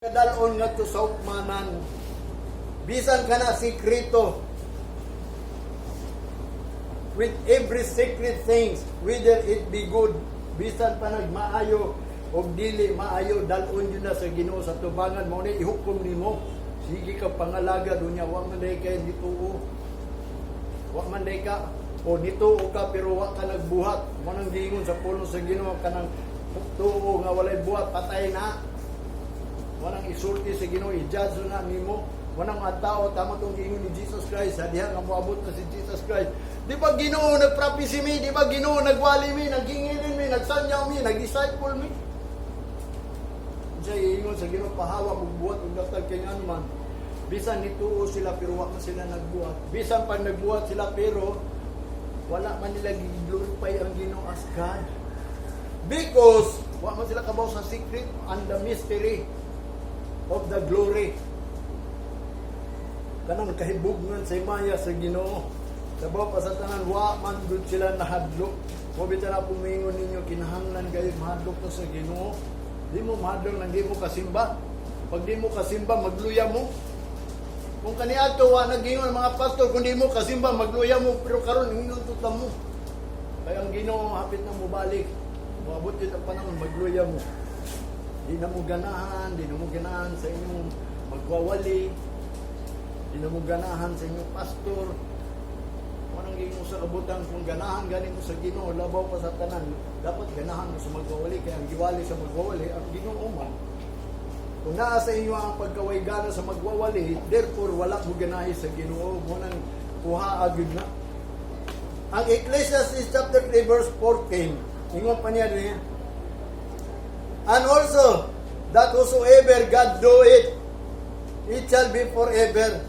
Kadalon ngadto sa hukmanan. Bisan kana sikreto, with every secret things, whether it be good, bisan pa nagmaayo o dili maayo, dalon yun na sa Ginoo sa tubangan mo ni ihukom nimo. Sige ka pangalaga dunya, wa man day kay nituo. Wa man day ka o nituo ka pero wa ka nagbuhat. Mo nang giingon sa pulong sa Ginoo, kanang tuo nga walay buhat, patay na. Walang isulti sa Ginoo, i-judge na nimo. Walang mga tao, tama tong giingon ni Jesus Christ, sa diha nga moabot na si Jesus Christ. Di ba, Ginoo, nagprophecy mi? Di ba, Ginoo, nagwali mi, naghingilin mi, nagsanyaw mi, nag-disciple mi? Siya iingon sa Ginoo, pahawa ug buhat ug datag kay ngano man. Bisan nituo sila pero wa man sila nagbuhat. Bisan pag nagbuhat sila pero wala man nila gi-glorify ang Ginoo as God. Because wa man sila kabaw sa secret and the mystery of the glory. Kanang kahibugnan sa himaya sa Ginoo. Sabaw pa sa tanan, wa man gud sila nahadlok. Mo bitaw na pumingon ninyo, kinahanglan kayo mahadlok to sa Ginoo. Di mo mahadlok nang di mo kasimba. Pag di mo kasimba, magluya mo. Kung kaniadto wa nagingon ang mga pastor, kung di mo kasimba, magluya mo, pero karon ingon to mo. Kaya ang Ginoo hapit na mobalik. Moabot yun ang panahon, magluya mo. Di na mo ganahan, di na mo ganahan sa inyong magwawali, di na mo ganahan sa inyong pastor. Anong gingon sa kabutang, kung ganahan gani mo sa Ginoo, labaw pa sa tanan, dapat ganahan mo sa magwawali, kaya ang giwali sa magwawali, ang Ginoo man. Kung naa sa inyo ang pagkawaygana sa magwawali, therefore wala mo ganahi sa Ginoo, mo nang kuha agad na. Ang Ecclesiastes chapter 3 verse 14, ingon pa niya din, "And also, that whatsoever God do it, it shall be forever.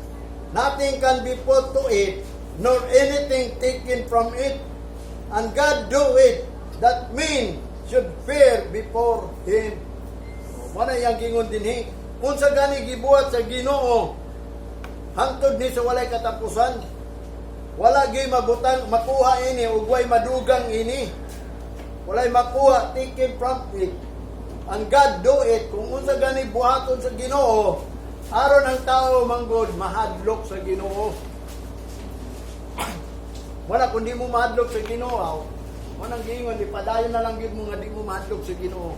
Nothing can be put to it, nor anything taken from it. And God do it, that men should fear before Him." Wala yang gingon dinhi. Unsa gani gibuhat sa Ginoo, hangtod ni sa walay katapusan. Wala gyud mabutang makuha ini ug way madugang ini. Walay makuha, taken from it. And God do it, kung unsa gani buhaton sa Ginoo, aron ang tao manggod mahadlok sa Ginoo. Wala kung di mo mahadlok sa Ginoo, wala giingon di padayon na lang gyud mo nga di mo mahadlok sa Ginoo.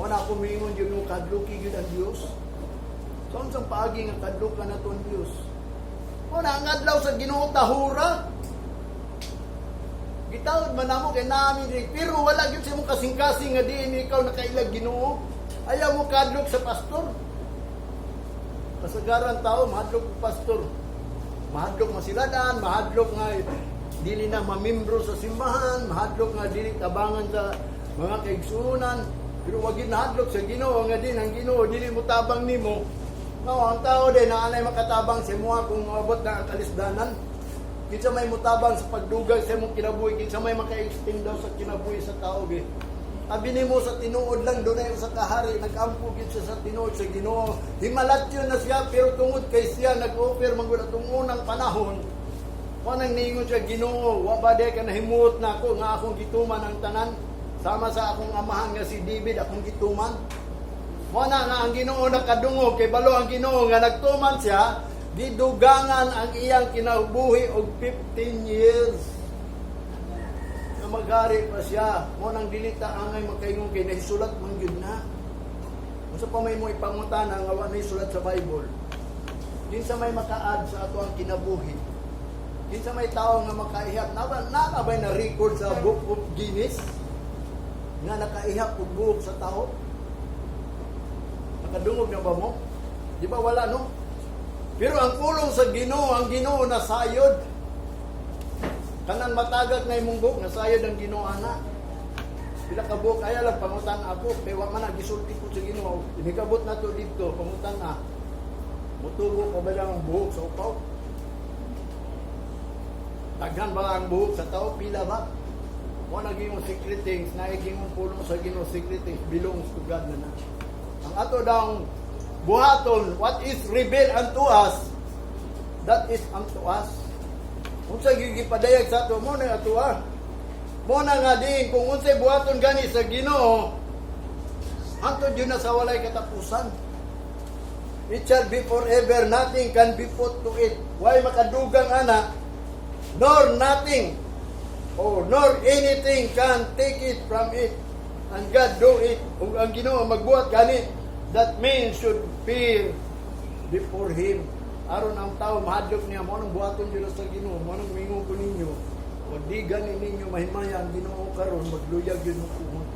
Wala ako miingon gyud mo kadluki gyud ang Dios. So unsang paagi nga kadlukan nato ang Dios? Wala ang adlaw sa Ginoo tahura. Gitawod man namo kay namin diri, pero wala gyud sa imong kasing-kasing nga diin ikaw nakailag Ginoo. Ayaw mo kadlok sa pastor. Kasagaran tao mahadlok og pastor. Mahadlok masiladan, mahadlok nga dili na mamembro sa simbahan, mahadlok nga dili tabangan sa mga kaigsuonan. Pero wag gyud nahadlok sa Ginoo nga din ang Ginoo dili mo tabang nimo. No, ang tao din na anay makatabang sa imuha kung moabot na ang kalisdanan. Kinsa may mutabang sa pagdugay sa imong kinabuhi, kinsa may maka-extend daw sa kinabuhi sa tao gi. Abi nimo sa tinuod lang dunay usa ka hari, nag-ampo gid siya sa tinuod sa Ginoo. Himalatyon na siya pero tungod kay siya nag-offer man gud atong unang panahon. Wa nang niingon siya, "Ginoo, wa ba day ka nahimuot na ako nga akong gituman ang tanan sama sa akong amahan nga si David, akong gituman?" Mo na nga ang Ginoo nakadungog kay balo ang Ginoo nga nagtuman siya, gidugangan ang iyang kinabuhi og 15 years. Nga maghari pa siya. Mo nang dili ta angay makaingon kay nahisulat man gyud na. Unsa pa may mo ipangutana nga wa nahisulat sa Bible? Kinsa may maka-add sa ato ang kinabuhi? Kinsa may tao nga makaihap? Na na ba na record sa Book of Guinness nga nakaihap og buhok sa tao? Nakadungog na ba mo? Di ba wala, no? Pero ang pulong sa Ginoo, ang Ginoo nasayod. Kanang matagak na imong buhok, nasayod ang Ginoo ana. Pila ka buhok ay lang pangutan ako kay wa man na gisulti ko sa Ginoo. Inikabot na to didto, pangutan na. Mutubo pa ba lang ang buhok sa upaw? Daghan ba ang buhok sa tao? Pila ba? Mo na yung secret things, naiging mong pulong sa Ginoo, secret things belongs to God na na. Ang ato daw buhaton, what is revealed unto us, that is unto us. Unsa gigipadayag sa ato mo na ato ah. Mo na nga din kung unsay buhaton gani sa Ginoo, hantod yun na sa walay katapusan. It shall be forever, nothing can be put to it. Way makadugang ana, nor nothing, or nor anything can take it from it. And God do it. Ug ang Ginoo magbuhat gani, that men should fear before Him. Aron ang tao mahadlok niya, mao nang buhaton jud sa Ginoo, mao nang mingon ko ninyo. Wag di gani ninyo mahimaya ang Ginoo karon, magluyag jud mo kuhon.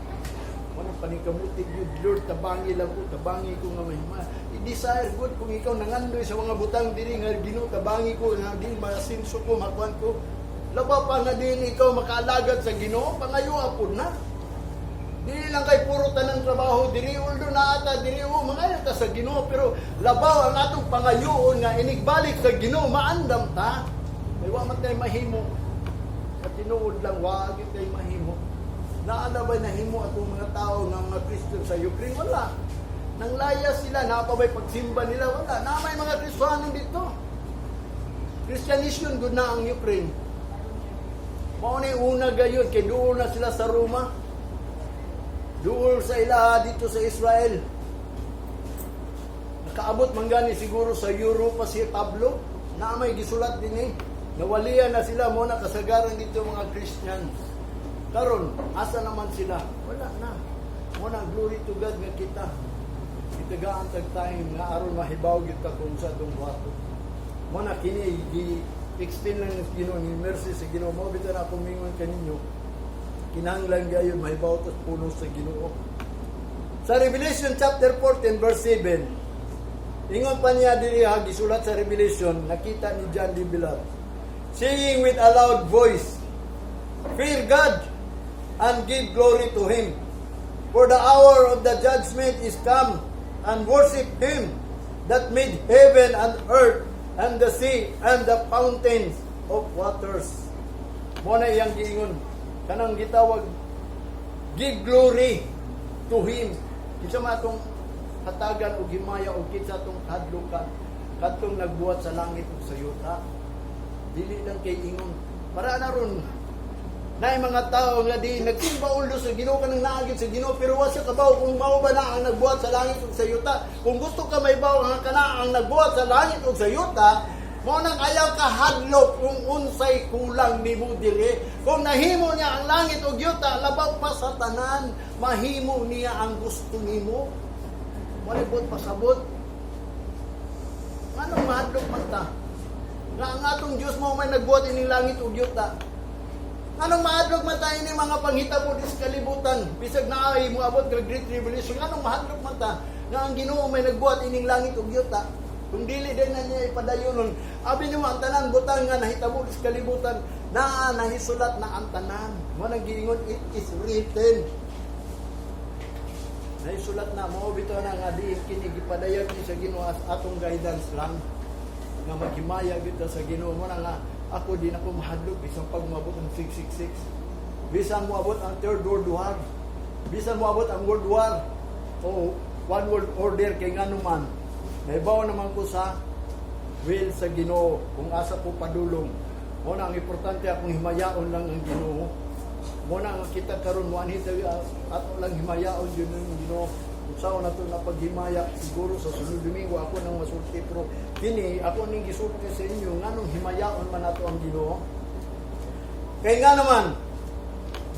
Mao nang paningkamuti jud, "Lord, tabangi lang ko, tabangi ko nga mahimaya." I-desire gud kung ikaw nangandoy sa mga butang diri nga, "Ginoo, tabangi ko nga di maasinso ko, makuan ko." Labaw pa nga din ikaw makaalagad sa Ginoo, pangayo pud na. Dili lang kay puro tanang trabaho diri, although naa ta diri o mangayo ta sa Ginoo, pero labaw ang atong pangayoon nga inigbalik sa Ginoo maandam ta. May wa man tay mahimo. At tinuod lang, wa gyud tay mahimo. Naa na ba'y nahimo atong mga tao nga mga Christian sa Ukraine? Wala. Nang laya sila, naa pa ba'y pagsimba nila? Wala. Na may mga Kristiyano dito. Christianisyon gud na ang Ukraine. Mao ni una gayon kay duol na sila sa Roma. Duol sa ilaha dito sa Israel. Nakaabot man gani siguro sa Europa si Pablo. Na may gisulat din eh. Nawalian na sila mao na kasagaran dito mga Christians. Karon, asa naman sila? Wala na. Mao na, glory to God nga kita. Itagaan tag time nga aron mahibaw gyud ta kung sa atong buhaton. Mao na kini gi extend lang ng Ginoo ni mercy sa Ginoo. Mao bitaw na akong mingon kaninyo. Kinahanglan gayon mahibaw tas puno sa Ginoo. Sa Revelation chapter 14 verse 7, ingon pa niya diri ha, gisulat sa Revelation, nakita ni John de Villar, saying with a loud voice, "Fear God and give glory to Him, for the hour of the judgment is come, and worship Him that made heaven and earth and the sea and the fountains of waters." Mao na iyang giingon. Kanang gitawag, give glory to Him. Kinsa man atong hatagan og himaya og kinsa atong kahadlukan? Katong nagbuhat sa langit ug sa yuta. Dili lang kay ingon. Para na ron naay mga tao nga di nagsimba ulo sa Ginoo, kanang naagid sa Ginoo, pero wa siya kabaw kung mao ba na ang nagbuhat sa langit ug sa yuta. Kung gusto ka mahibaw nga kana ang nagbuhat sa langit ug sa yuta, mao nang ayaw ka hadlok kung unsay kulang nimo diri. Kung nahimo niya ang langit ug yuta, labaw pa sa tanan, mahimo niya ang gusto nimo. Wala buot pasabot. Nganong mahadlok man ta? Nga ang atong Diyos mao may nagbuhat ining langit ug yuta. Nganong mahadlok man ta ini mga panghitabo sa kalibutan, bisag naay moabot nga Great Tribulation, nganong mahadlok man ta nga ang Ginoo may nagbuhat ining langit ug yuta? Kung dili din na niya ipadayonon, abi nimo ang tanan butang nga nahitabo sa kalibutan, naa nahisulat na ang tanan. Mao nang giingon, "It is written." Nahisulat na. Mao bitaw na nga diin kini gipadayag ni sa Ginoo as atong guidance lang nga maghimaya gyud ta sa Ginoo. Mao na nga ako di na ko mahadlok bisan pag moabot ang 666, bisan moabot ang Third World War, bisan moabot ang World War o one world order, kay ngano man nahibaw naman ko sa will sa Ginoo kung asa ko padulong. Mao na ang importante, akong himayaon lang ang Ginoo. Mao na ang kita karon mo anhi tayo, ato lang himayaon yun ang Ginoo. Kung saan nato na paghimaya, siguro sa sunod Domingo ako nang masulti, pero kini ako ning gisulti sa inyo, nganong himayaon man nato ang Ginoo. Kay nga naman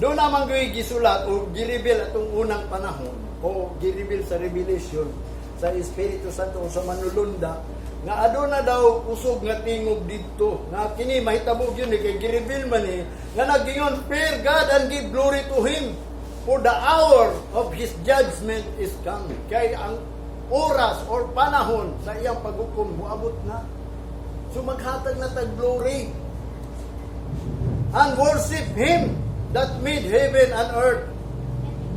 doon naman gawin gisulat o gireveal atong unang panahon o gireveal sa Revelation sa Espiritu Santo o sa manulunda nga aduna daw kusog nga tingog didto nga kini mahitabo gyud ni kay gireveal man ni nga nagingon, "Fear God and give glory to Him, for the hour of His judgment is come." Kay ang oras or panahon sa iyang paghukom moabot na, so maghatag na tag glory and worship Him that made heaven and earth.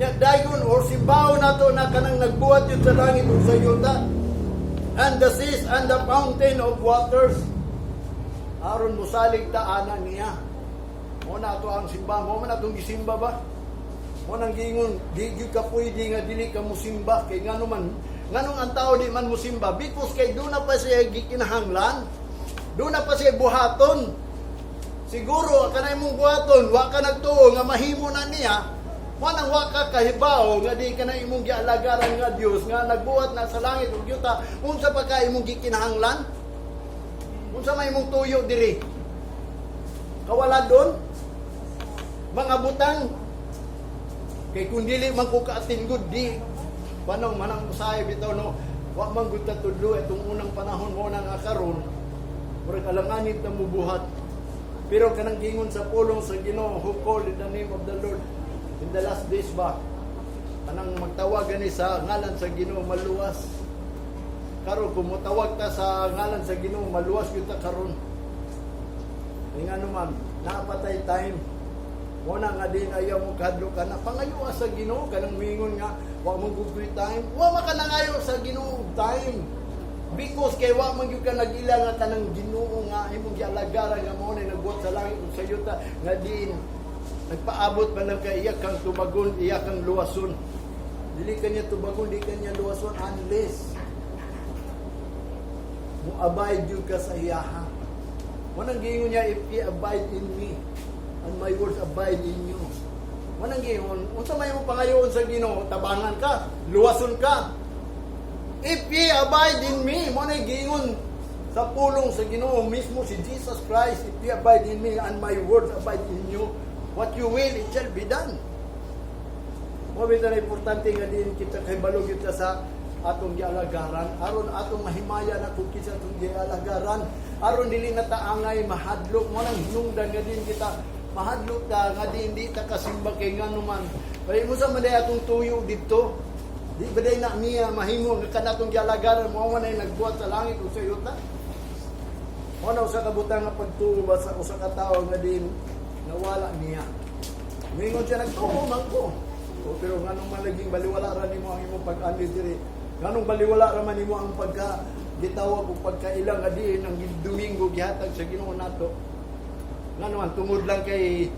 Nya dayon or simbaon nato na kanang nagbuhat yun sa langit ug sa yuta and the seas and the fountain of waters. Aron musalig ta ana niya. Mao na ato ang simba, mao man atong gisimba ba? Mao nang giingon, di gyud ka pwede nga dili ka musimba, kay ngano man, nganong ang tao di man musimba? Because kay duna pa siya gikinahanglan. Duna pa siya buhaton. Siguro kanay mong buhaton, wa ka nagtuo nga mahimo na niya. Mo nang wa ka kahibaw nga di ka na imong gialagaran nga Dios nga nagbuhat na sa langit ug yuta, unsa pa ka imong gikinahanglan? Unsa may imong tuyo diri? Kawala doon? Mga butang. Kay kung dili man ko kaatinggod, di panong manang usahay bitaw, no? Wa man gud ta tudlo itong unang panahon mo na nga karon, murag alanganit na mubuhat. Pero kanang gingon sa pulong sa Ginoo, who called in the name of the Lord in the last days ba, kanang magtawag gani sa ngalan sa Ginoo, maluwas. Karon, kung motawag ta sa ngalan sa Ginoo, maluwas gyud ta karon. Kay ngano man, naa pa tay time. Mo na nga din ayaw mo kadlo ka na pangayo sa Ginoo. Kanang mingon nga wa mo gud time, wa man ka nangayo sa Ginoo og time. Because kay wa man gyud ka nag-ila nga kanang Ginoo nga imong gialagaran nga mao na nagbuhat sa langit ug sa yuta, nga diin nagpaabot man lang kay iya kang tubagon, iya kang luwason. Dili ka niya tubagon, di ka niya luwason unless mo abide gyud ka sa iyaha. Mo nang giingon niya, "If ye abide in me, and my words abide in you." Mo nang giingon, unsa may mo pangayoon sa Ginoo, tabangan ka, luwason ka. "If ye abide in me," mo nang giingon sa pulong sa Ginoo mismo si Jesus Christ, "If ye abide in me and my words abide in you, what you will, it shall be done." Mo bitaw na importante nga din kita kay balog kita sa atong gialagaran, aron atong mahimaya na kung kinsa atong gialagaran, aron dili na ta angay mahadlok. Mo nang hinungdan nga din kita mahadlok ta nga din di ta kasimba, kay ngano man, kay mo sa man atong tuyo didto, di ba day na niya mahimo nga kanatong gialagaran mo man ay nagbuhat sa langit ug sa yuta? Mo na usa ka butang nga pagtuo ba sa usa ka tawo nga din nawala niya. Mingon siya, "Nagtuo man ko." O, pero nganong man naging baliwala ra nimo ang imong pag-andi diri? Nganong baliwala ra man nimo ang pagka gitawag og pagkaila nga diin ang Domingo gihatag sa Ginoo nato? Ngano man, tungod lang kay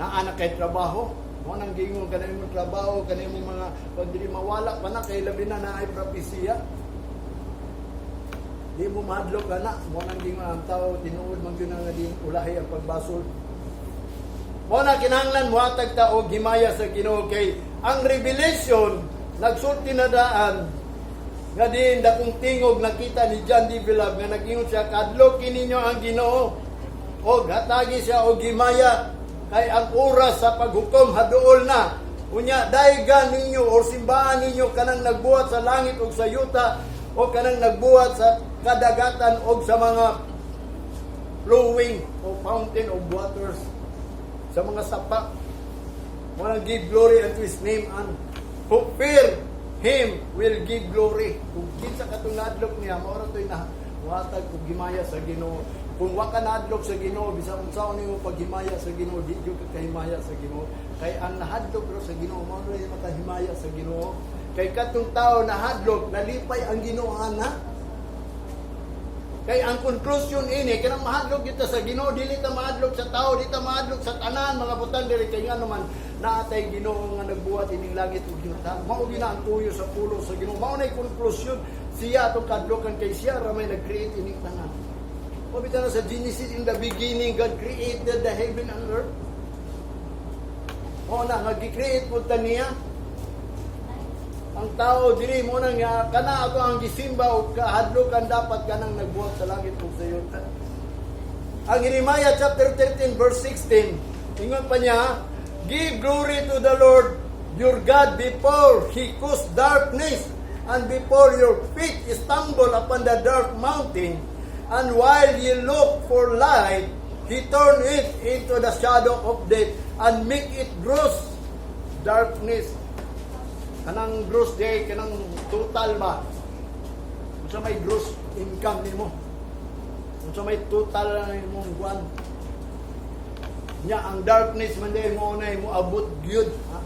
naa na kay trabaho? Mo nang giingon kana imong trabaho, kana imong mga pag dili mawala pa na kay labi na naay propesiya. Di mo mahadlok ka na. Mo nang giingon ang tao, tinuod man gyud na nga din ulahi ang pagbasol. Mo na kinahanglan muhatag ta og himaya sa Ginoo, kay ang revelation nagsulti na daan nga din dakong tingog nakita ni John D. Vilab nga nag-ingon siya, "Kadloki ninyo ang Ginoo og hatagi siya og himaya, kay ang oras sa paghukom haduol na. Unya daygan ninyo or simbahan ninyo kanang nagbuhat sa langit ug sa yuta o kanang nagbuhat sa kadagatan og sa mga flowing o fountain of waters," sa mga sapa. Wanna give glory unto His name, and who fear Him will give glory. Kung kinsa katong nadlok niya, mao ra to'y na muhatag og himaya sa Ginoo. Kung wa ka nadlok sa Ginoo, bisan unsaon nimo paghimaya sa Ginoo, di jud ka kahimaya sa Ginoo. Kay ang nahadlok ra sa Ginoo, mao ra makahimaya sa Ginoo. Kay katong tao nahadlok, nalipay ang Ginoo ana. Kay ang conclusion ini, kanang mahadlok kita sa Ginoo, dili ta mahadlok sa tao, di ta mahadlok sa tanan mga butang diri, kay ngano man, naa tay Ginoo nga nagbuhat ining langit ug yuta. Mao gyud na ang tuyo sa pulong sa Ginoo. Mao nay conclusion, siya atong kadlokan kay siya ra may nag-create ining tanan. O bitaw na sa Genesis, in the beginning God created the heaven and earth. Mao na nga gi-create pud ta niya. Ang tao diri mo na nga kana ato ang gisimba og kahadlokan dapat kanang nagbuhat sa langit ug sa yuta. Ang Jeremiah chapter 13 verse 16, ingon pa niya, "Give glory to the Lord your God before He caused darkness and before your feet stumble upon the dark mountain, and while ye look for light, He turned it into the shadow of death and make it gross darkness." Kanang gross day, kanang total ba? Unsa may gross income nimo? Unsa may total na imong buwan? Nya ang darkness man day mo na mo abot gyud. Ha?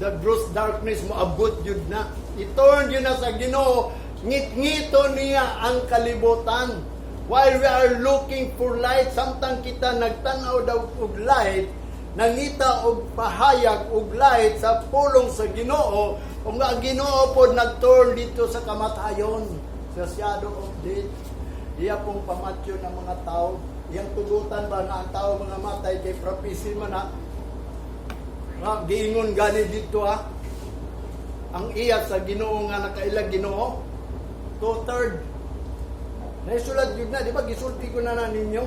The gross darkness mo abot gyud na. I-turn gyud na sa Ginoo, ngit-ngito niya ang kalibutan. While we are looking for light, samtang kita nagtan-aw daw og light, nangita og pahayag og light sa pulong sa Ginoo, ug ang Ginoo pod nag-turn dito sa kamatayon, sa shadow of death. Iya pong pamatyon ng mga tao. Iyang tugutan ba nga ang tao mga matay, kay prophecy man na. Nga giingon gani dito ha. Ang iya sa Ginoo nga nakaila Ginoo, two-third. Naisulat yun na, di ba? Gisulti ko na na ninyo.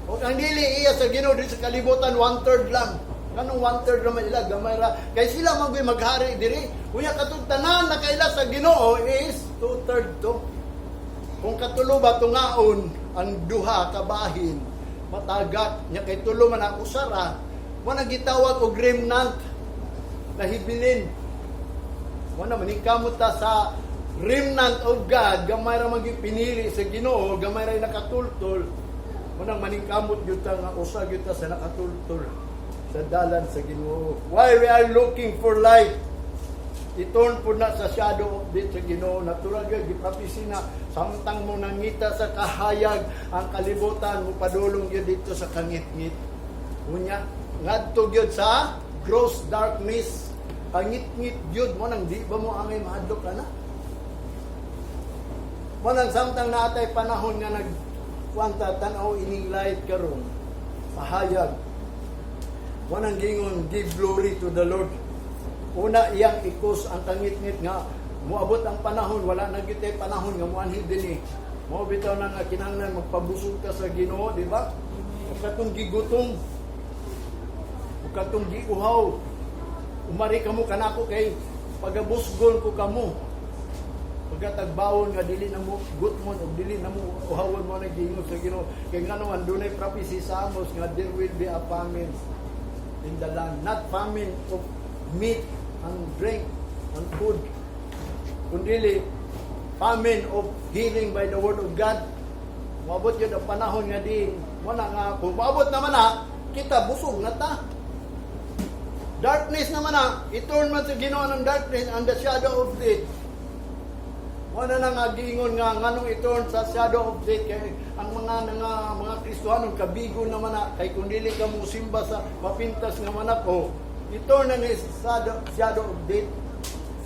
O ang dili iya sa Ginoo diri sa kalibutan, one-third lang. Kanong one-third naman ila, gamay ra. Kay sila man gyud maghari diri. Unya katong tanan nakaila sa Ginoo is two-third to. Kung katulo ba tungaon ang duha kabahin, matagak nya kay tulo man ang usara, wa na gitawag og remnant, nahibilin. Wa na maningkamot ta sa remnant of God, gamay ra man gyud pinili sa Ginoo, gamay ra nakatultol. Mo nang maningkamot gyud ta nga usa gyud ta sa nakatultol sa dalan sa Ginoo. Why we are looking for light? I-turn po na sa shadow of death sa Ginoo. Natural gyud giprophecy na samtang mo nangita sa kahayag ang kalibutan mo, padulong gyud dito sa kangitngit. Unya ngadto gyud sa gross darkness. Kangitngit gyud mo nang di ba mo angay mahadlok ana? Mo nang samtang naatay panahon nga nag kuanta, tan-aw ining light karon. Pahayag. Mo nang gingon, "Give glory to the Lord." Una iyang ikos ang kangitngit nga moabot ang panahon, wala na gyud tay panahon nga moanhi dinhi. Mao bitaw na nga kinahanglan magpabusog ka sa Ginoo, di ba? Ug katong gigutom, ug katong giuhaw. Umari kamo kanako kay pagabusgon ko kamo. Pagkatagbawon nga dili na mo gutmon ug dili na mo uhawon mo na giingon sa Ginoo. Kay ngano man dunay prophecy sa Amos nga there will be a famine in the land. Not famine of meat and drink and food, kundi famine of healing by the word of God. Moabot yun ang panahon nga di, wala nga, kung moabot naman na, kita busog na ta. Darkness naman na, i-turn man sa Ginoo ng darkness and the shadow of death. Wala na nga giingon nga nganong i-turn sa shadow of death kay ang mga Kristohanon kabigo naman na kay kung dili ka mo simba sa mapintas nga manak o i-turn na ni sa shadow of death.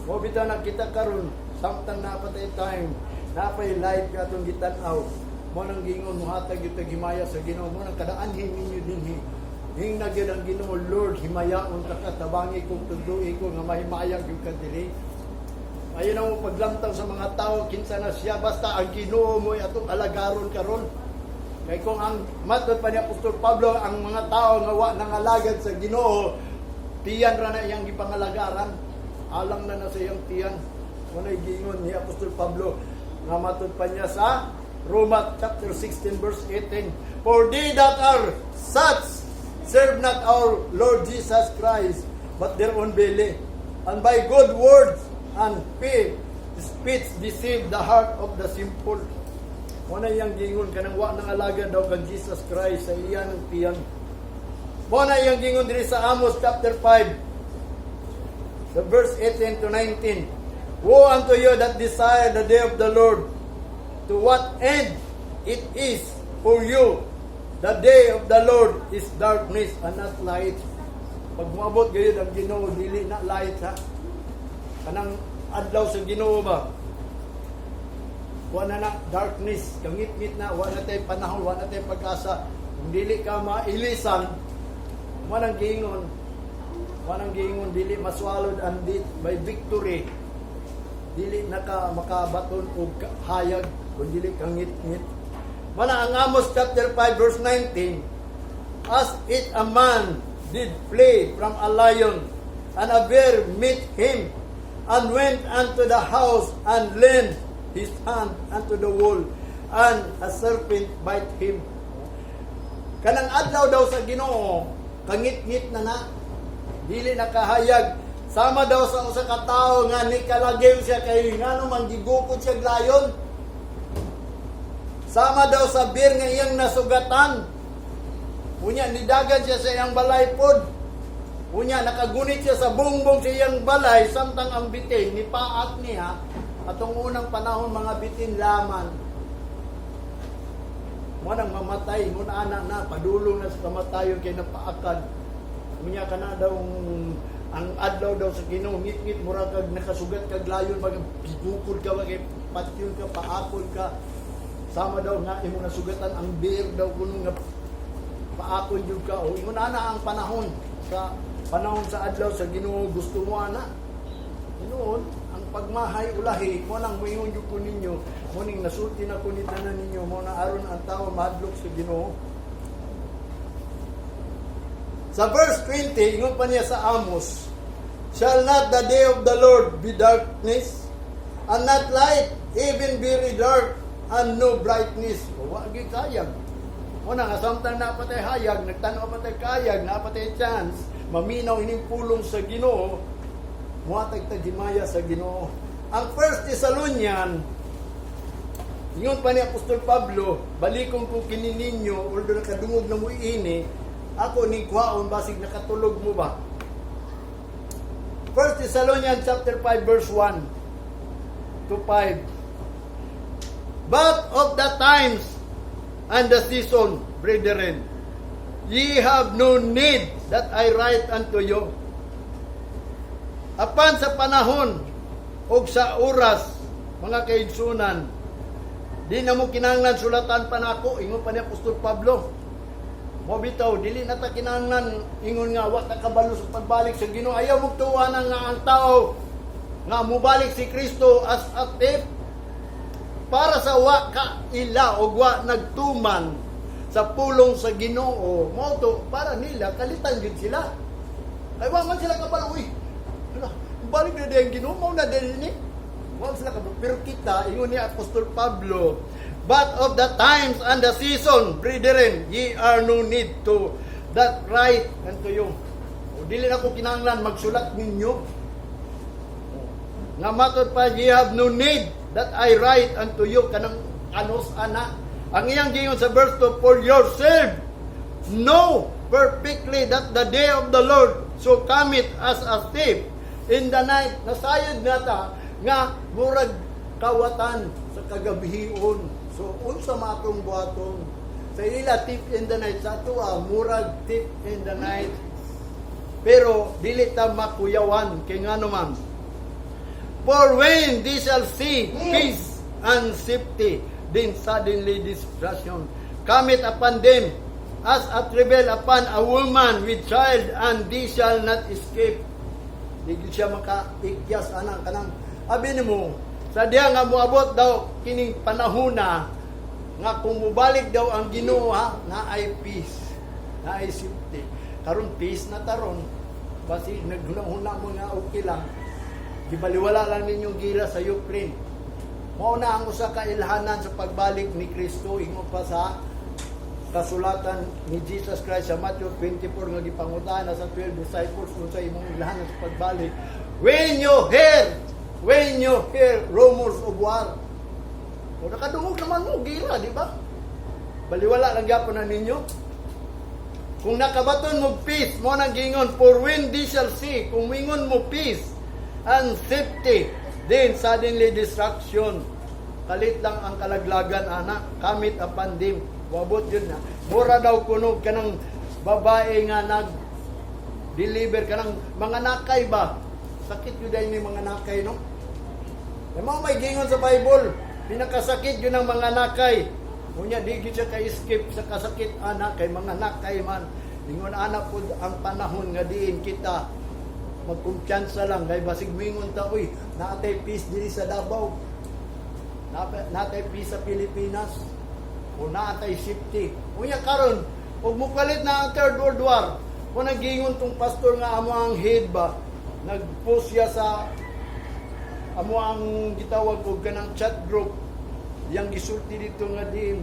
Mo bitaw na kita karon samtang napatay time, napay light ka atong gitan-aw. Mo nang giingon, muhatag gyud tag himaya sa Ginoo. Mo nang kadaanhin ninyo dinhi. Hingna gyud ang Ginoo, "Lord, himayaon ta ka, tabangi kong tudloi ko nga mahimaya gyud ka diri." Ayaw na mo paglamtaw sa mga tao, kinsa na siya, basta ang Ginoo mo atong alagaron karon. Kay kung ang matod pa ni Apostol Pablo, ang mga tao nga wa nangalagad sa Ginoo, tiyan ra na iyang gipangalagaran. Alang na na sa iyang tiyan. Muna'y giingon ni Apostol Pablo nga matod pa niya sa Roma chapter 16 verse 18, "For they that are such serve not our Lord Jesus Christ, but their own belly. And by good words and fair speech deceive the heart of the simple." Muna iyang gingon kanang wa nangalagad daw kang Jesus Christ sa iyang tiyan. Muna iyang gingon diri sa Amos chapter 5 sa verse 18 to 19. "Woe unto you that desire the day of the Lord! To what end it is for you? The day of the Lord is darkness and not light." Pag moabot gayud ang Ginoo, dili na light ha. Kanang adlaw sa Ginoo ba? Wa na na darkness, kangit-ngit na, wa na tay panahon, wa na tay pag-asa. Kung dili ka mailisan, wa nang giingon, dili maswallowed and death by victory. Dili na ka makabaton og hayag kung dili kangit-ngit. Mana ang Amos chapter 5 verse 19, "As it a man did flee from a lion, and a bear met him, and went unto the house and leaned his hand unto the wall, and a serpent bite him." Kanang adlaw daw sa Ginoo, kangit-ngit na na. Dili na kahayag. Sama daw sa usa ka tawo nga nikalagim siya kay ngano man gigukod siya layon. Sama daw sa bear nga iyang nasugatan. Unya nidagan siya sa iyang balay pod. Unya nakagunit siya sa bungbong sa iyang balay samtang ang bitin ni paak niya. Atong unang panahon, mga bitin laman. Mo nang mamatay mo na ana na padulong na sa kamatayon kay napaakan. Unya kana daw ang adlaw daw sa Ginoo ngit-ngit, mura kag nakasugat kag layon, mag gigukod ka ba kay patyon ka, paakon ka. Sama daw nga imo nasugatan ang bear daw kuno nga paakon jud ka o ingon ana ang panahon. sa panahon sa adlaw sa Ginoo, gusto mo ana. Noon, ang pagmahay ulahi, mo nang muingon jud ko ninyo, mo ning nasulti na ko ni tanan ninyo, mo na aron ang tao mahadlok sa Ginoo. Sa verse 20, ingon pa niya sa Amos, "Shall not the day of the Lord be darkness, and not light, even very dark, and no brightness?" O, wa gyud kayag. Mo na nga samtang naa pa tay hayag, nagtan-aw pa tay kayag, naa pa tay chance, maminaw ining pulong sa Ginoo, muhatag tag himaya sa Ginoo. Ang First Thessalonian, ingon pa ni Apostol Pablo, balikon ko kini ninyo, although nakadungog na mo ini, ako ning kuhaon basig nakatulog mo ba? First Thessalonians chapter 5 verse 1 to 5. "But of the times and the season, brethren, ye have no need that I write unto you." Apan sa panahon o sa oras, mga kaigsunan, di na mo kinahanglan sulatan pa nako, ingon pa ni Apostol Pablo. Mo bitaw, dili na ta kinahanglan ingon nga wa ta kabalo sa pagbalik sa Ginoo. Ayaw mo tuwa na nga ang tao nga mubalik si Kristo as a thief para sa wa kaila o wa nagtuman sa pulong sa Ginoo. Mao to para nila kalitan gyud sila. Ay, wa man sila kabalo, uy. Hala, balik na din Ginoo, mao na din ni. Wa man sila kabalo. Pero kita, ingon ni Apostol Pablo, "But of the times and the season, brethren, ye are no need to that write unto you." O, dili na ko kinahanglan magsulat ninyo. Nga matod pa, "Ye have no need that I write unto you," kanang anos ana. Ang iyang giingon sa verse 2, "For yourself know perfectly that the day of the Lord so cometh as a thief in the night." Nasayod na ta nga murag kawatan sa kagabhion. So unsa matong buhaton? Sa ila, thief in the night, sa atoa murag thief in the night. Pero dili ta makuyawan kay ngano man? "For when they shall see peace and safety, then suddenly destruction cometh upon them, as a travail upon a woman with child, and they shall not escape." Di gyud siya makaikyas anang kanang abi nimo sa diya nga moabot daw kining panahona nga kung mobalik daw ang Ginoo ha, naay peace, naay safety. Karon peace na taron. Basi naghuna-huna mo nga okay lang. Gibaliwala lang ninyong gira sa Ukraine. Mao na ang usa ka ilhanan sa pagbalik ni Kristo, ingon pa sa kasulatan ni Jesus Christ sa Matthew 24 nga gipangutana sa 12 disciples unsa imong ilhanan sa pagbalik. When you hear rumors of war. O, nakadungog naman mo gira, di ba? Baliwala lang gyapon na ninyo. Kung nakabaton mo peace, mo nang gingon, "For when they shall see," kung mingon mo peace and safety, then suddenly destruction. Kalit lang ang kalaglagan, ana, cometh upon them. Wabot yun na. Mura daw kuno kanang babae nga nag deliver, kanang mga nakay ba? Sakit yun dahil ni mga nakay, no? May mga may gingon sa Bible, pinakasakit yun ang mga nakay. Unya, di gyud siya ka-escape sa kasakit, ana, kay mga nakay man. Ingon ana pud ang panahon nga diin kita magkumpiyansa lang kay basig mingon ta, uy, naa tay peace diri sa Davao. Naa tay peace sa Pilipinas. O naa tay safety. Unya karon, ug mukalit na ang Third World War. Kung nagingon tong pastor nga amo ang head ba, nag-post siya sa amo ang gitawag og kanang chat group, yang gisulti dito nga diin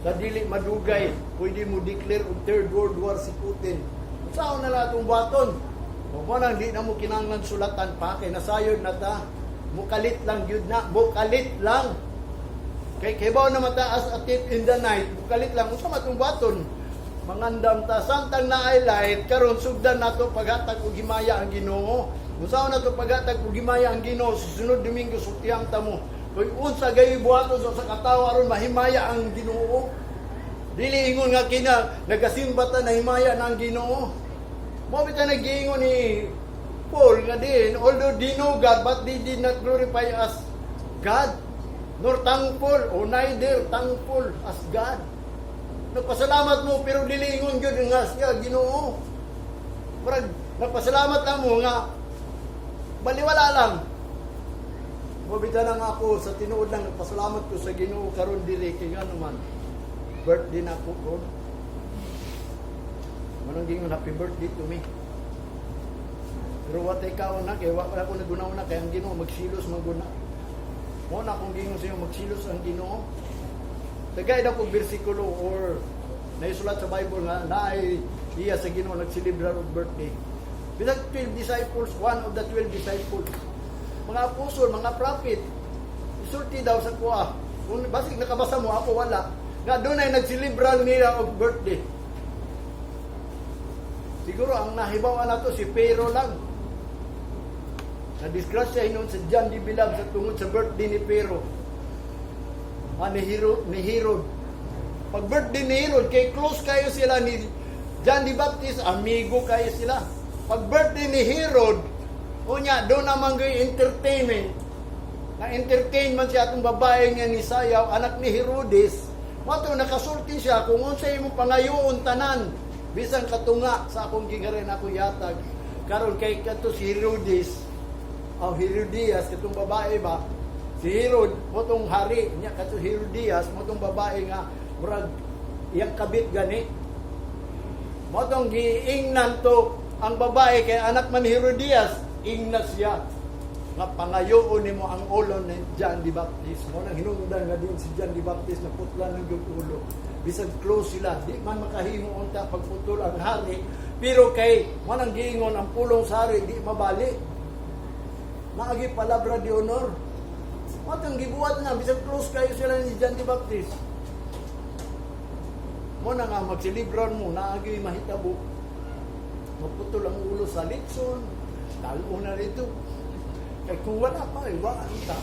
sa dili madugay pwede mo declare og Third World War si Putin. Unsaon na lang atong buhaton? O, mo nang di na mo kinahanglan sulatan pa kay nasayod na ta. Mukalit lang gyud na, mukalit lang. Kay kibaw na mata as a thief in the night, mukalit lang. Unsa man atong buhaton? Mangandam ta samtang naay light karon, sugdan nato paghatag og himaya ang Ginoo. Unsaon nato paghatag og himaya ang Ginoo? Susunod Domingo sultihan ta mo. Kung unsa gay buhaton sa katawo aron mahimaya ang Ginoo. Dili ingon nga kina nagasimba ta, nahimaya na ang Ginoo. Mao bitaw nag-giingon ni Paul nga din, although they know God, but they did not glorify as God, nor thankful, or neither thankful as God. Nagpasalamat mo, pero dili ingon gyud nga siya Ginoo. Murag nagpasalamat lang mo nga baliwala lang. Mao bitaw na nga ako, sa tinuod lang, nagpasalamat ko sa Ginoo karon diri kay ngano man birthday na ako ron. Manang gingon, "Happy birthday to me." Pero wa tay kaon na kay wa pa ako nagunaw na kay ang Ginoo magsilos maguna. Mo na akong gingon sa inyo, magsilos ang Ginoo. Tagay daw kog bersikulo or naisulat sa Bible nga naay iya sa Ginoo nagselebrar og birthday. Bisag 12 disciples, one of the 12 disciples. Mga apostol, mga prophet, isulti daw sa kuha. Kung basig nakabasa mo, ako wala. Nga doon ay nagselebrar nila og birthday. Siguro ang nahibaw nato si Pero lang. Na disgrasya hinuon sa John the Beloved sa tungod sa birthday ni Pero. Ah, ni Herod. Pag birthday ni Herod, kay close kayo sila ni John the Baptist, amigo kayo sila. Pag birthday ni Herod, unya, doon naman kayo entertainment. Na entertain man siya atong babae nga ni Sayaw, anak ni Herodes. Mato nakasulti siya kung unsay imong pangayoon tanan bisan katunga sa akong gingharian ako yatag. Karon kay kato si Herodes, oh, Herodias, katong babae ba? Si Herod motong hari niya, kato Herodias motong babae nga murag iyang kabit gani. Motong giingnan to ang babae kay anak man ni Herodias, ingna siya nga pangayoon nimo ang ulo ni John the Baptist. Mo nang hinungdan nga din si John the Baptist na putlan ng yung ulo. Bisag close sila, di man makahimo unta pagputol ang hari, pero kay mo nang giingon ang pulong sa hari di mabali. Naagi palabra de honor. Matang gibuhat na bisag close kayo sila ni John the Baptist. Mo na nga magselebrar mo, naagi mahitabo. Maputol ang ulo sa litson, lalo na rito. Kay kung wala pa, eh, wala ta.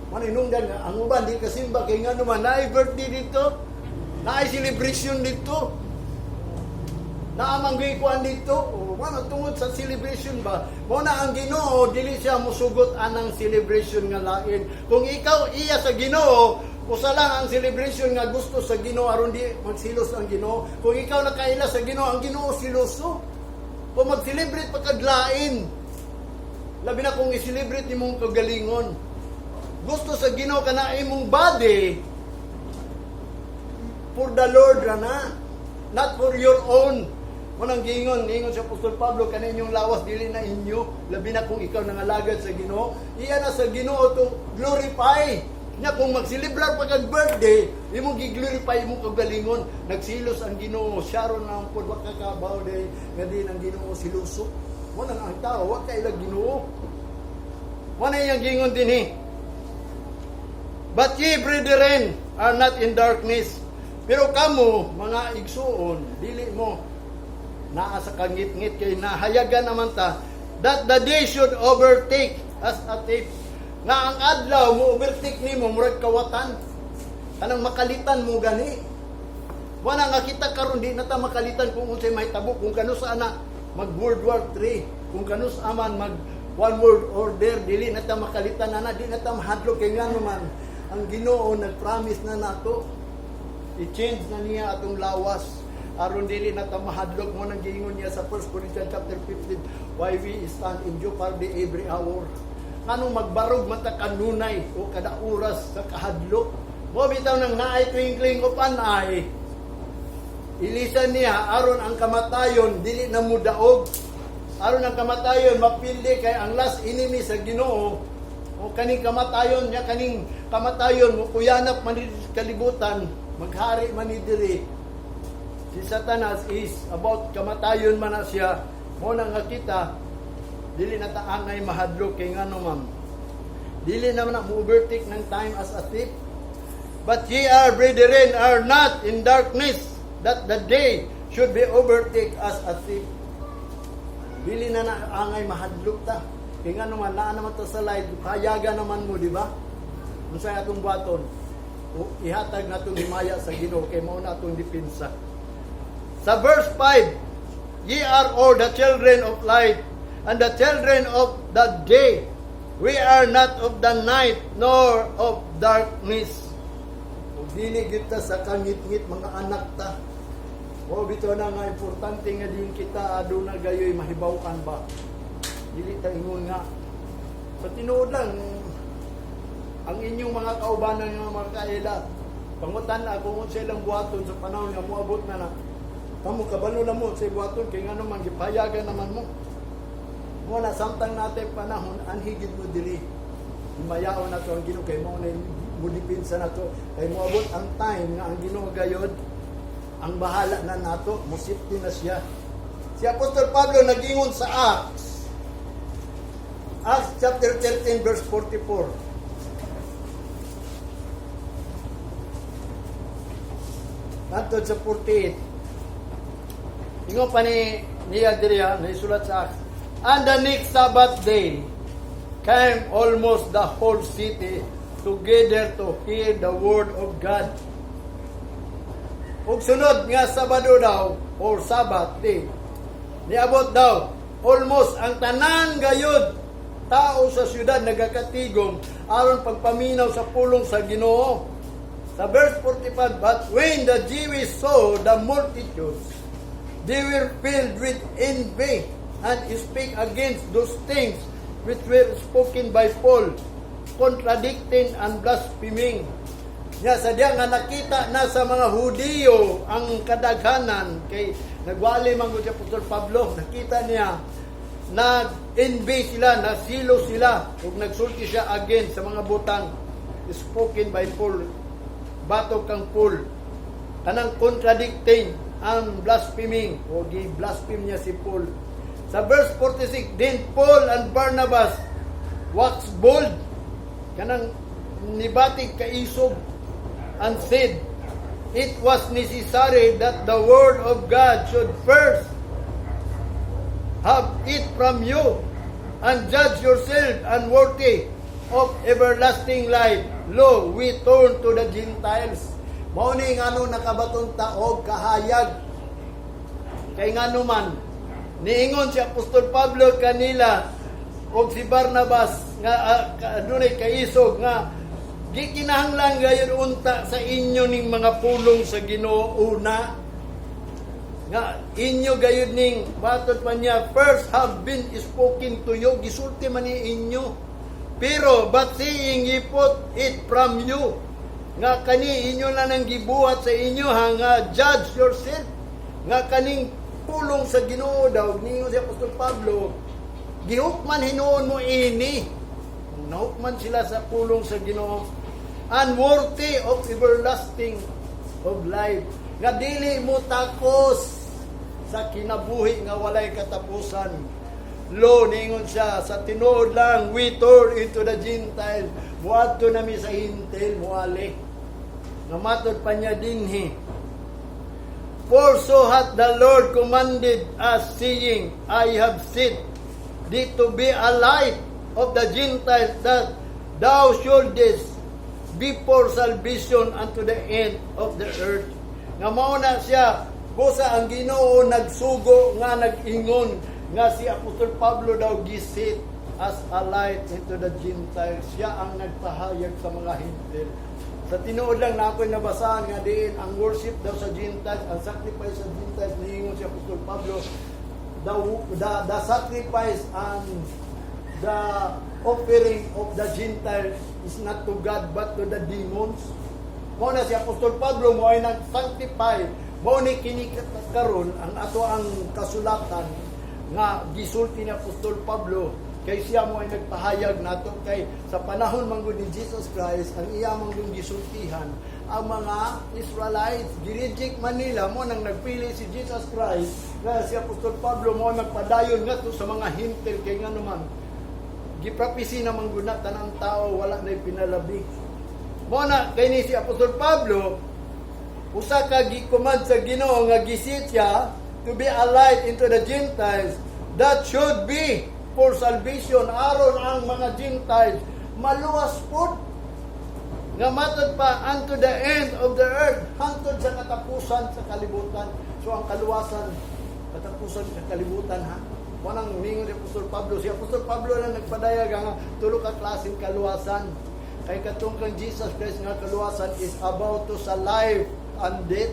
Maninunggan nga, ang uban di kasimba kay nga naman, naay birthday dito, naay celebration dito. Naamang kuan dito, o wala tungod sa celebration ba. Mo na ang Ginoo dili siya musugot anang celebration nga lain. Kung ikaw iya sa Ginoo, usa lang ang celebration nga gusto sa Ginoo aron di magsilos ang Ginoo. Kung ikaw nakaila sa Ginoo, ang Ginoo siloso. Kung mag-celebrate pa kag lain, labi na kung i-celebrate nimong kagalingon. Gusto sa Ginoo kana imong body for the Lord ra na, not for your own. Munang giingon, giingon si Apostol Pablo, kana inyong lawas dili na inyo, labi na kung ikaw nangalagad sa Ginoo, iya na sa Ginoo to glorify. Nya kung magselebrar pa kag birthday, imong gi-glorify imong kagalingon, nagsilos ang Ginoo, siya ron na ang pod wa ka kabaw day nga di ang Ginoo siluso. Mo nang ang tao wa ka ilag Ginoo. Mo na iyang giingon dinhi. "But ye, brethren, are not in darkness." Pero kamo, mga igsuon, dili mo naa sa kangit-ngit kay nahayagan naman ta that the day should overtake as a thief. Nga ang adlaw mo overtake nimo murag kawatan. Kanang makalitan mo gani. Wala nga kita karon di na ta makalitan kung unsay mahitabo, kung kanu sa ana mag World War III, kung kanus aman mag one world order, dili na ta makalitan na, di na ta mahadlok kay ngano man ang Ginoo nag-promise na nato. I-change na niya atong lawas aron dili na ta mahadlok. Mo nang giingon niya sa 1 Corinthians chapter 15, why we stand in jeopardy every hour. Nganong magbarog man ta kanunay o kada oras sa kahadlok. Mo bitaw nang naay twinkling of an eye, ilisan niya aron ang kamatayon dili na mudaog, aron ang kamatayon mapili, kay ang last enemy sa Ginoo o kaning kamatayon niya, kaning kamatayon mo kuyanap man ni kalibutan, maghari man ni diri. Si Satanas is about kamatayon man na siya. Mo na nga kita dili na ta angay mahadlok kay ngano ma'am dili naman na mo overtake ng time as a thief. "But ye are, brethren, are not in darkness, that the day should be overtake as a thief." Dili na na angay mahadlok ta. Kay ngano man naa naman ta sa light, hayaga naman mo, di ba? Unsay atong buhaton? O, ihatag natong himaya sa Ginoo kay mao na atong depensa. Sa verse 5, "Ye are all the children of light and the children of the day. We are not of the night nor of darkness." Ug dili kita sa kangitngit, mga anak ta. O bitaw na nga importante nga din kita aduna gayoy mahibaw-an ba. Dili ta ingon nga sa tinuod lang ang inyong mga kaubanan nga mga kaila, pangutan na kung unsa ilang buhaton sa panahon nga moabot na na. Kamo kabalo na mo sa buhaton kay ngano man gipayagan naman mo. Mo na samtang natin panahon, anhi gid mo diri. Himayaon na to ang Ginoo kay mao na mudipinsa na to, kay moabot ang time nga ang Ginoo gayod ang bahala na nato, musipti na siya. Si Apostol Pablo nag-ingon sa Acts. Acts chapter 13 verse 44. Hantod sa 48. Ingon pa ni niya diri ha, naisulat sa Acts. "And the next Sabbath day came almost the whole city together to hear the word of God." Ug sunod nga Sabado daw or Sabbath day, niabot daw almost ang tanan gayud tao sa syudad nagakatigom aron pagpaminaw sa pulong sa Ginoo. Sa verse 45, "But when the Jews saw the multitudes, they were filled with envy and speak against those things which were spoken by Paul, contradicting and blaspheming." Nya sa diya nga nakita na sa mga Hudiyo ang kadaghanan kay nagwali man gud si Apostol Pablo, nakita niya nag-envy sila, nasilo sila ug nagsulti siya again sa mga butang spoken by Paul, batok kang Paul, kanang contradicting and blaspheming o gi-blaspheme niya si Paul. Sa verse 46, "Then Paul and Barnabas wax bold," kanang nibatik kaisog, "and said, 'It was necessary that the word of God should first have it from you, and judge yourself unworthy of everlasting life. Lo, we turn to the Gentiles.'" Mao ni ngano nakabaton ta og kahayag. Kay ngano man niingon si Apostol Pablo kanila og si Barnabas nga adunay kaisog nga gikinahanglan gayon unta sa inyo ning mga pulong sa Ginoo una nga inyo gayud ning matod pa niya, "First have been spoken to you," gisulti man ni inyo, pero "but seeing ye put it from you," nga kani inyo na nang gibuhat sa inyo ha, nga judge yourself nga kaning pulong sa Ginoo daw, ningon si Apostol Pablo, gihukman hinuon mo ini. Nahukman sila sa pulong sa Ginoo, "unworthy of everlasting of life," nga dili mo takos sa kinabuhi nga walay katapusan. "Lo," ningon siya, "sa tinuod lang, we turn into the Gentiles." Muadto nami sa Hintil, muali. Nga matod pa niya dinhi, "For so hath the Lord commanded us, saying, 'I have set thee to be a light of the Gentiles, that thou shouldest be for salvation unto the end of the earth.'" Nga mao na siya, busa ang Ginoo nagsugo nga nag-ingon nga si Apostol Pablo daw gi-set as a light into the Gentiles. Siya ang nagpahayag sa mga Hintil. Sa tinuod lang na ako'y nabasahan nga diin ang worship daw sa Gentiles, ang sacrifice sa Gentiles, niingon si Apostol Pablo, the sacrifice and the offering of the Gentiles is not to God but to the demons. Mao na si Apostol Pablo mo ay nag-sanctify. Mao ni kini karon ang ato ang kasulatan nga gisulti ni Apostol Pablo kay siya mo ay nagpahayag nato, kay sa panahon man gud ni Jesus Christ, ang iya man gud gisultihan ang mga Israelites, gi-reject man nila. Mo nang nagpili si Jesus Christ nga si Apostol Pablo mo ay magpadayon ngadto sa mga Hintil, kay ngano man giprophecy naman gud na tanang tao, wala na pinalabi. Mo na kay ni si Apostol Pablo usa ka gi-command sa Ginoo nga gi-set siya to be a light into the Gentiles, that should be for salvation, aron ang mga Gentiles maluwas pud, nga matod pa, "unto the end of the earth," hangtod sa katapusan sa kalibutan. So ang kaluwasan, katapusan sa kalibutan ha. Wanang ningon si Apostol Pablo. Si Apostol Pablo lang nagpadayag nga tulo ka klaseng kaluwasan. Kay katong kang Jesus Christ nga kaluwasan is about to sa life and death.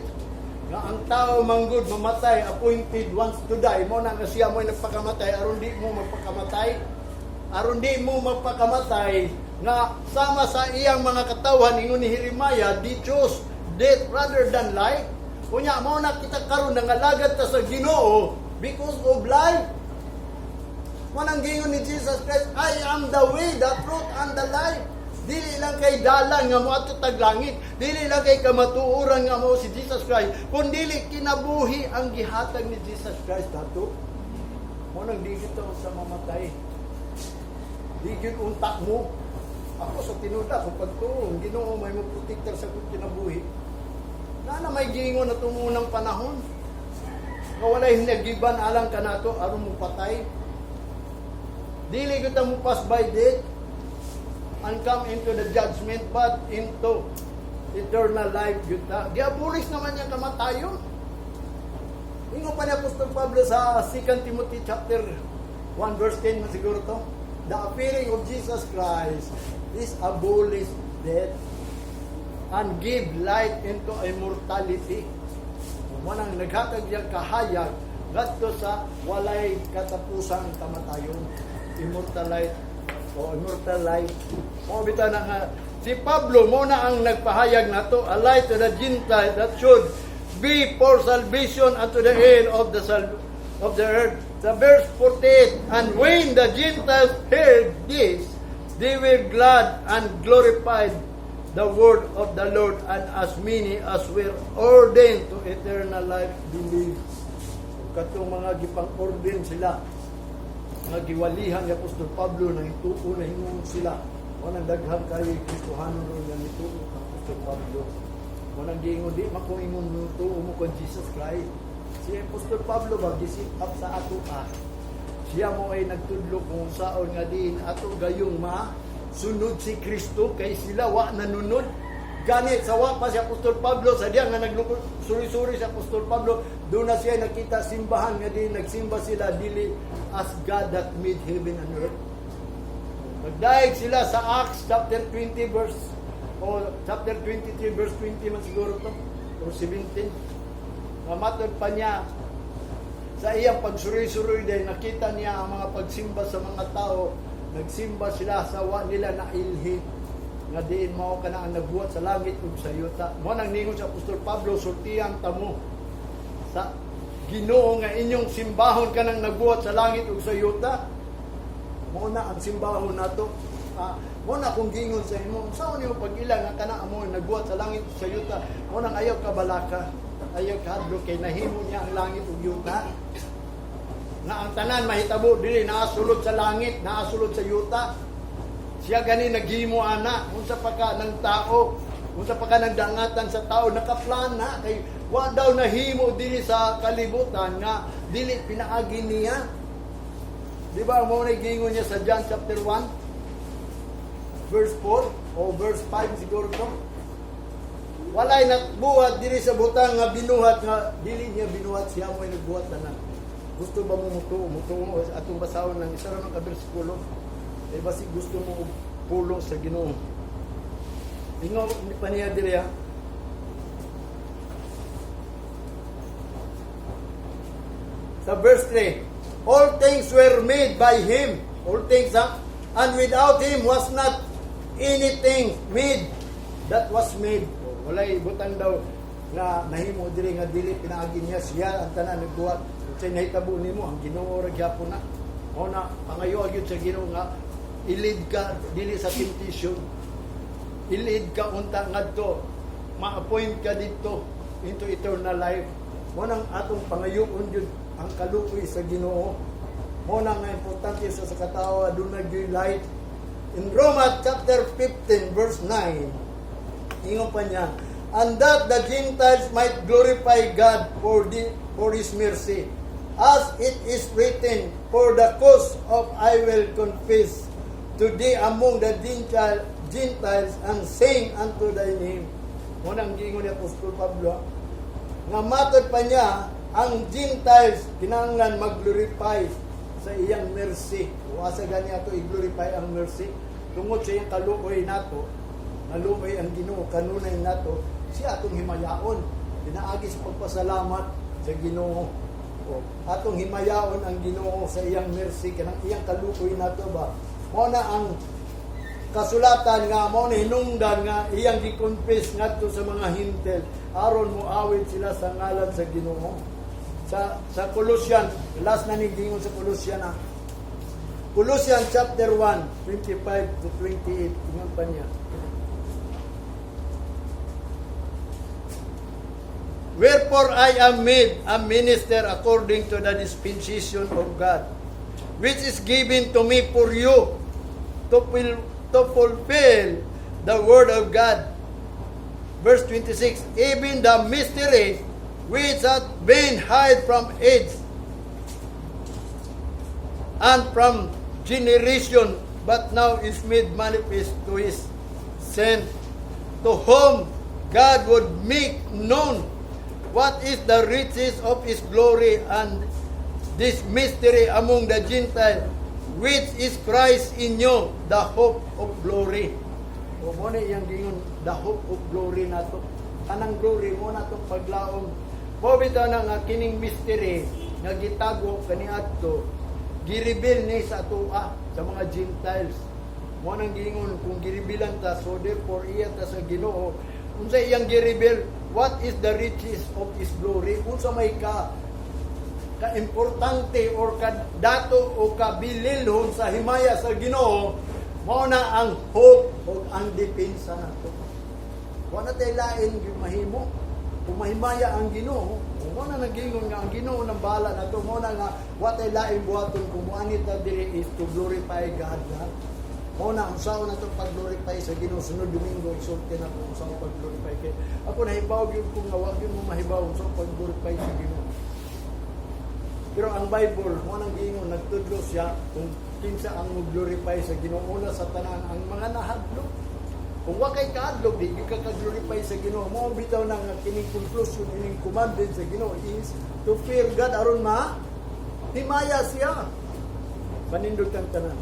Nga ang tao manggod mamatay, appointed once to die, mo na nga siya mo'y nagpakamatay aron di mo magpakamatay. Aron di mo magpakamatay nga sama sa iyang mga katawhan, ingon ni Jeremiah, they chose death rather than life. Unya mao na kita karon nangalagad ta sa Ginoo because of life. Manang giingon ni Jesus Christ, "I am the way, the truth, and the life." Dili lang kay dalan nga moadto tag langit, dili lang kay kamatuoran nga mao si Jesus Christ, kun dili kinabuhi ang gihatag ni Jesus Christ nato. Mo nang di kita sa mamatay. Di gyud unta mo. Ako sa tinuod ko pagtuo, ang Ginoo may mo protektar sa akong kinabuhi. Na na may giingon na unang panahon nga walay hinagiban alang kanato aron mo patay. Dili kita mo pass by death and come into the judgment, but into eternal life gyud ta. Giabulis naman niya kamatayon. Ingon pa ni Apostol Pablo sa 2 Timothy chapter 1 verse 10 man siguro to. The appearing of Jesus Christ is abolish death and give life into immortality. Mo nang naghatag niya kahayag ngadto sa walay katapusang kamatayon. Immortal life o immortal life. Mo bitaw na nga si Pablo mo na ang nagpahayag nato, a light to the Gentile that should be for salvation unto the end of the earth. Sa verse 48, "And when the Gentiles heard this, they were glad and glorified the word of the Lord, and as many as were ordained to eternal life believed." Katong mga gipang-ordain sila, nga giwalihan ni Apostol Pablo na ituo na hinungod sila. Wanang daghan kayo Kristohano ron nga nituo kang Apostol Pablo. Wanang giingon di makuingon tuo mo kang Jesus Christ. Si Apostol Pablo ba gi-set up sa ato ah. Siya mo ay nagtudlo kung saon nga diin ato gayong ma sunod si Kristo kay sila wa nanunod. Ganit sa wa pa si Apostol Pablo sa diya nga naglukod suri-suri si Apostol Pablo, doon na siya nakita simbahan nga diin nagsimba sila dili as God that made heaven and earth. Nagdaig sila sa Acts chapter 20 verse o chapter 23 verse 20 man siguro to or 17. Mamatod pa niya sa iyang pagsuri-suroy din, nakita niya ang mga pagsimba sa mga tao. Nagsimba sila sa wa nila na ilhi nga diin mao kana ang nagbuhat sa langit ug sa yuta. Mo nang ningon sa Apostol Pablo, "Sultihan tamo sa Ginoo nga inyong simbahon kanang nagbuhat sa langit ug sa yuta." Mo na ang simbahon nato. Mo na kung gingon sa imo, unsaon nimo pag-ila nga kana amo nagbuhat sa langit ug sa yuta? Mo nang ayaw ka balaka, ayaw ka hadlok kay nahimo niya ang langit ug yuta. Nga ang tanan mahitabo dili naa sulod sa langit, naa sulod sa yuta. Siya gani naghimo ana, unsa pa ka ng tao, unsa pa ka ng dangatan sa tao, nakaplana kay wa daw nahimo dili sa kalibutan nga dili pinaagi niya. Di ba mo na giingon niya sa John chapter 1 verse 4 o verse 5 siguro to? Walay nagbuhat diri sa butang nga binuhat nga dili niya binuhat, siya mo ay nagbuhat tanan. Gusto ba mo mutuo? Mutuo atong basahon ng isa ra man ka bersikulo. Eh basi gusto mo og pulong sa Ginoo. Ingon pa niya diri ha. Sa verse 3, "All things were made by Him." All things, ha? "And without Him was not anything made that was made." O, walay butang daw nga nahimo diri nga dili pinaagi niya, siya ang tanan nagbuhat. Unsay nahitabo nimo, ang Ginoo ra gyapon na. Mao na pangayo gyud sa Ginoo nga i-lead ka dili sa temptation. I-lead ka unta ngadto ma-appoint ka dito into eternal life. Mo nang atong pangayoon gyud ang kaluoy sa Ginoo. Mo na nga importante sa katao aduna gyud light. In Roma chapter 15 verse 9, ingon pa niya, "And that the Gentiles might glorify God for His mercy. As it is written, 'For the cause of I will confess to thee among the Gentiles and sing unto thy name.'" Mo nang giingon ni Apostol Pablo, nga matod pa niya, ang Gentiles kinahanglan mag-glorify sa iyang mercy. O asa gani ato i-glorify ang mercy? Tungod sa iyang kaluoy nato, naluoy ang Ginoo kanunay nato, siya atong himayaon. Pinaagi sa pagpasalamat sa Ginoo. O, atong himayaon ang Ginoo sa iyang mercy, kanang iyang kaluoy nato ba. Mao na ang kasulatan nga mao ni hinungdan nga iyang gi-confess ngadto sa mga Hintel aron moawit sila sa ngalan sa Ginoo. Sa Colossian, last na ni gingon sa Colossian ha. Colossians chapter 1, 25 to 28, ingon pa niya. "Wherefore I am made a minister according to the dispensation of God, which is given to me for you to fulfill the word of God." Verse 26, "Even the mystery which hath been hid from age and from generation, but now is made manifest to his saint, to whom God would make known what is the riches of his glory and this mystery among the Gentiles, which is Christ in you, the hope of glory." O mao na iyang gingon, the hope of glory nato. Kanang glory mao na atong paglaom. Mao bitaw na nga kining mystery nga gitago kaniadto, gi-reveal ni sa atoa, sa mga Gentiles. Mao nang giingon kung gi-revealan ta, so therefore iya ta sa Ginoo. Unsa iyang gi-reveal? What is the riches of his glory? Unsa may ka ka-importante or ka dato o kabililhon sa himaya sa Ginoo, mao na ang hope o ang depensa nato. Wa na tay lain gyud mahimo. Kung mahimaya ang Ginoo, mao na nagingon nga ang Ginoo nang bahala nato, mao na nga wa tay lain buhaton kung moani ta diri is to glorify God na. Mao na ang sao na to pag-glorify sa Ginoo. Sunod Domingo isulti na kung unsa pag-glorify, kay ako nahibaw gyud kung nga wa gyud mo mahibaw unsa pag-glorify sa Ginoo. Pero ang Bible, mao nang giingon, nagtudlo siya kung kinsa ang mo-glorify sa Ginoo. Una sa tanan, ang mga nahadlok. Kung wa kay kahadlok, di ka ka-glorify sa Ginoo. Mao bitaw na nga kining conclusion ining commandment sa Ginoo is to fear God aron ma himaya siya. Panindot kang tanan.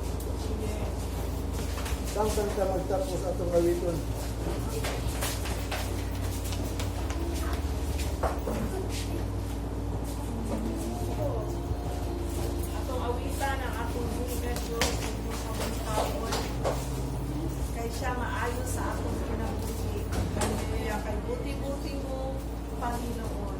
Samtang ta magtapos, atong awiton. Atong awitan ang atong buhi Diyos inyong kabuntaon. Kay siya maayo sa atong kinabuhi. Hallelujah. Kay buti-buti mo, Panginoon.